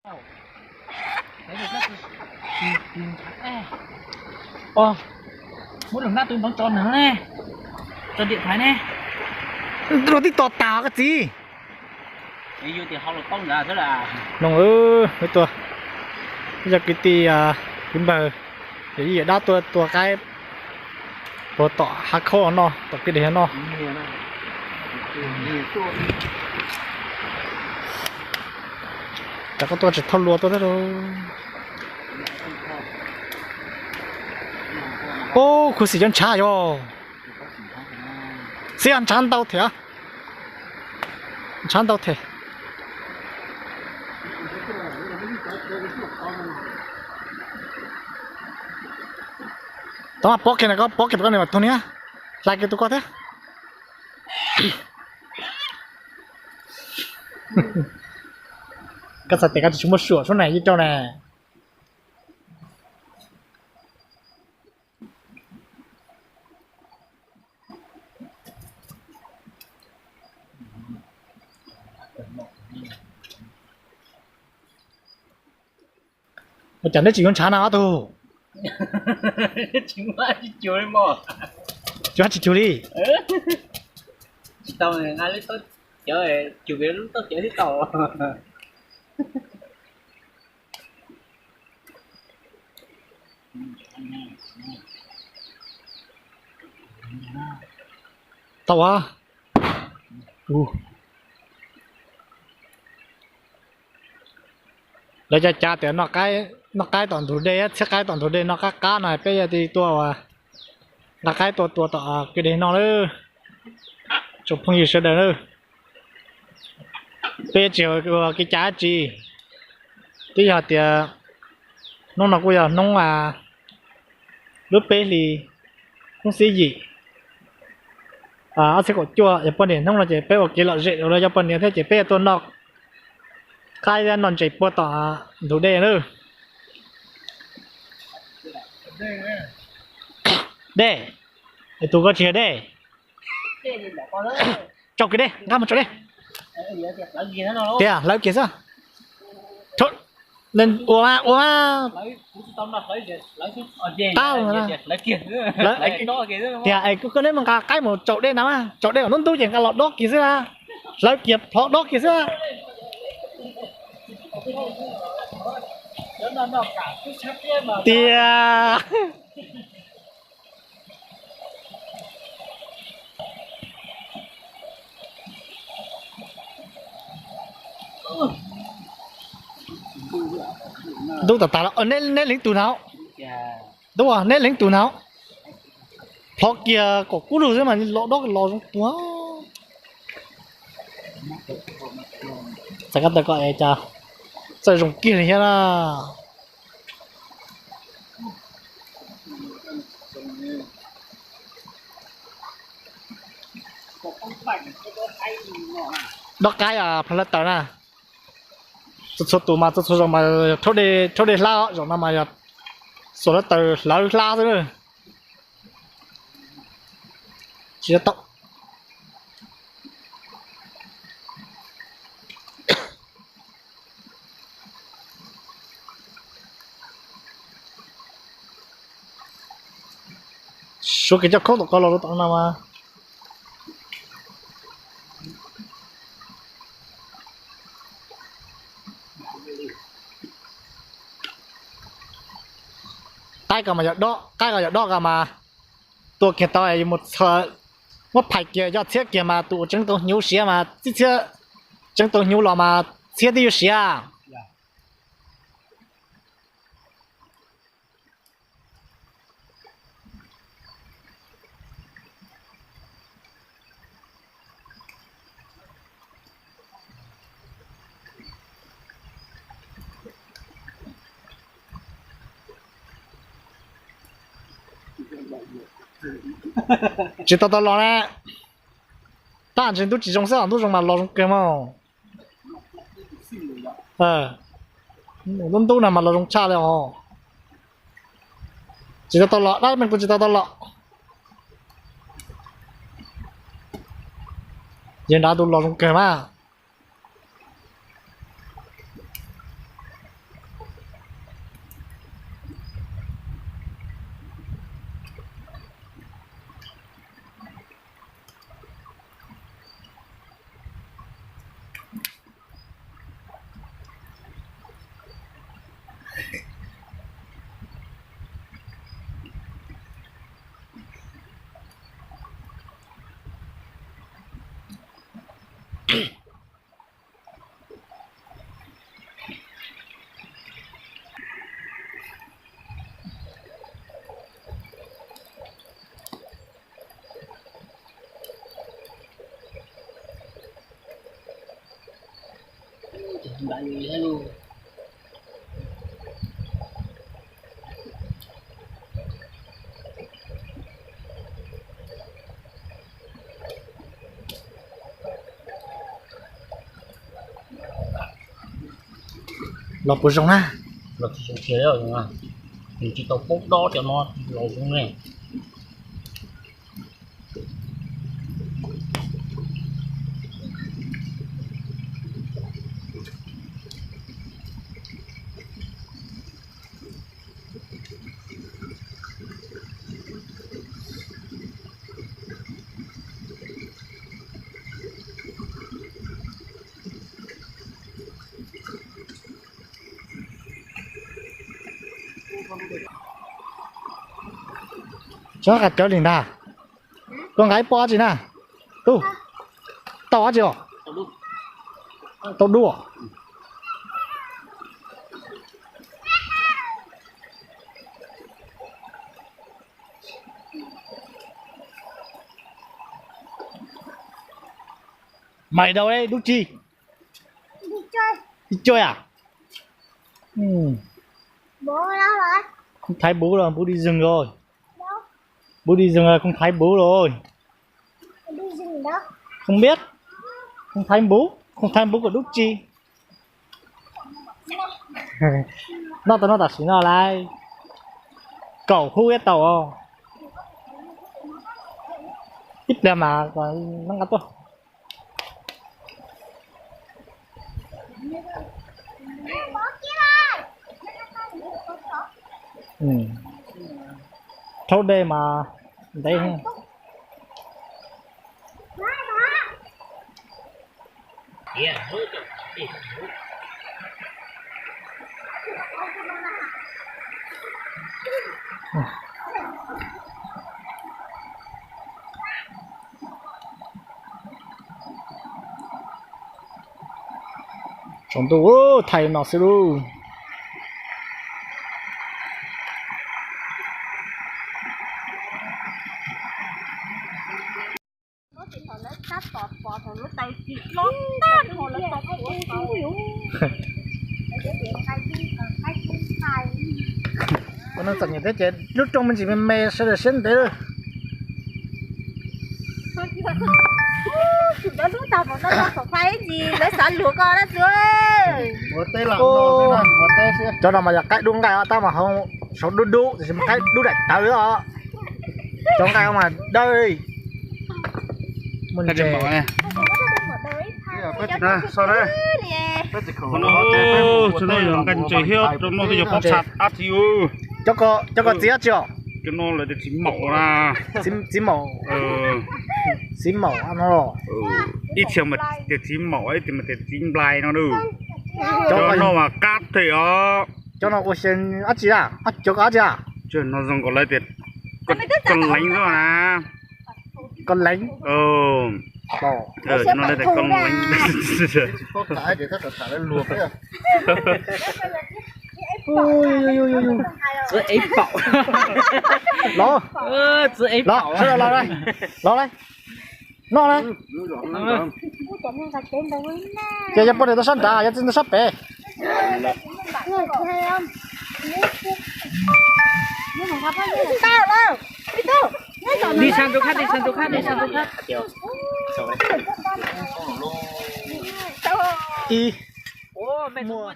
Muab lub hnab tus npov tso na ne, tso diam thaiv ne. Rau tib tos tas koj txiv. Noog, wb tuaj, yog kwv tij, kwv npawg, yog ib yam dab tuaj tua qaib puag tom hav khaub no, tom kwj deg no. Cas koj tuaj tsis thauj lua tuaj thiab lauj? Ub, khuv xim cov ntshav yog. Xib, ntshav ntau thiab. Ntshav ntau thiab. Tau mas, pob kiag na, koj pob kiag rau koj niam mas tug niag hlais kiag tus koj thiab. Koj txhais tes koj tsis tshua muaj suam suab na, yeej rau na. Ua cas neb tsis yuav ntshav na ob tug? Tsis muaj tsis cuag li. Tau as. Lawv cav cav tias noj qaib tom ntug dej, txhiab qaib tom ntug dej noj qab qab no, peb yog tus tuaj ua nqa qaib tuaj tua tom kwj deg no lawm. Tsoom phooj ywg sawv daws na, peb tsis ua kev cai dab tsi, twb yog tias hnub no kuj yog hnub lub peb hlis, hnub xiab yim, ob txhiab kaum cuaj, yog poj niam hnub no ces peb ua kev lom zem rau cov poj niam thiab ces peb yuav tuaj noj qaib thiab noj ntses puag tom ntug dej na. Dej, tus koj tsis yog dej. Tsaus kiag dej, nqa mus tsaus dej. Tias hlawv kiag xwb. Ua, ua, qab tias es koj neb mus nqa qaib mus tsaus dej na, tsaus dej kom ntub ntub ces nqa los dob kiag xwb na. Hlawv kiag plhov dob kiag xwb. Tias ntub tas tas los neb leej twg na? Ntub, neb leej twg na? Plhov kiag kom kub lug xwb mas los dob los zoo tuag. Txais koj tawm kom es cas txawj zoo kiag li thiab na. Dob qaib plhov hlawv taws na. Txhua txhua tus mas txhua txhua zaus mas rhaub dej hlab, zaum no mas yog xuas hlawv taws hlawv hlab xwb na. Tsis tau. Suav kiag coj khaub tom ko los rau tom no mas. Qaib ko mas yog dob, qaib ko yog dob ko mas tua kiag tau, muab phais kiag coj txhiab kiag mas tus uas tseev tau hnyuv siav mas txib txhiab, tseev tau hnyuv los mas txhiab twb yuav siav. Tsis tau tau los na. Tab ntshe ntub tsis zoo xwb, ntub zoo mas los zoo kawg mas. Ntub ntub no mas los zoo tshaj li os. Tsis tau tau los, dab me kuv tsis tau tau los. Yawg nrad tus los zoo kawg mas. Los puas zoo na? Los tsis zoo tiag, nws tsis tau paub dob cov no los zoo ne. Tsob qas cawv li ntag. Koj nqa ib pob dab tsi na? Tub, tau dab tsi os? Tau dub. Mày đâu đấy, Đức Chi? Đi chơi. Đi chơi à? Ừ. Không thấy bố là bố đi rừng rồi. Bố đi rừng rồi, không thấy bố rồi. Đi rừng đó. Không biết. Không thấy bố, không thấy bố của Đức Chi. Noj tau noj tam sim no lawm. Kaum hub ib tau os. Ib pliag mas kom noj qab tuaj. Rhaub dej mas ntev. Tsaus ntuj, thaij no xwb lauj. Ua neej txom nyem thiab ces lub rooj me ntsis me me sawv daws siab ntev lawm. Lawv xav luag koj na. Cov no mas yog qaib dub nqaij os, tab mas hauv saud dub dub tiam sis mas qaib dub daim tawv os. Cov nqaij mas dawb. Muaj ntses. Qhov no yog nqaij ntses thiab, rau no twb yog qhov tshaj dab tsi. Cov ko txiv dab tsi os? Cov no lawv tias txiv maum na. Txiv maum. Txiv maum no los. Ib txhia mas tias txiv maum, ib txhia mas tias txiv nplai no na. Cov no mas qab them os. Cov no ua xyem dab tsi a? Cov ko dab tsi a? Cov no zoo nkaus lawv tias ko leev xwb na. Ko leev. Cov no lawv tias ko leev. Los, los, los, los, los. Noj na. Ces yog poj niam tau sab nrad, yog txiv tau sab pem. Đi sang chỗ khác, đi sang chỗ khác, đi sang chỗ khác. Ib. Ua, mẹ mua.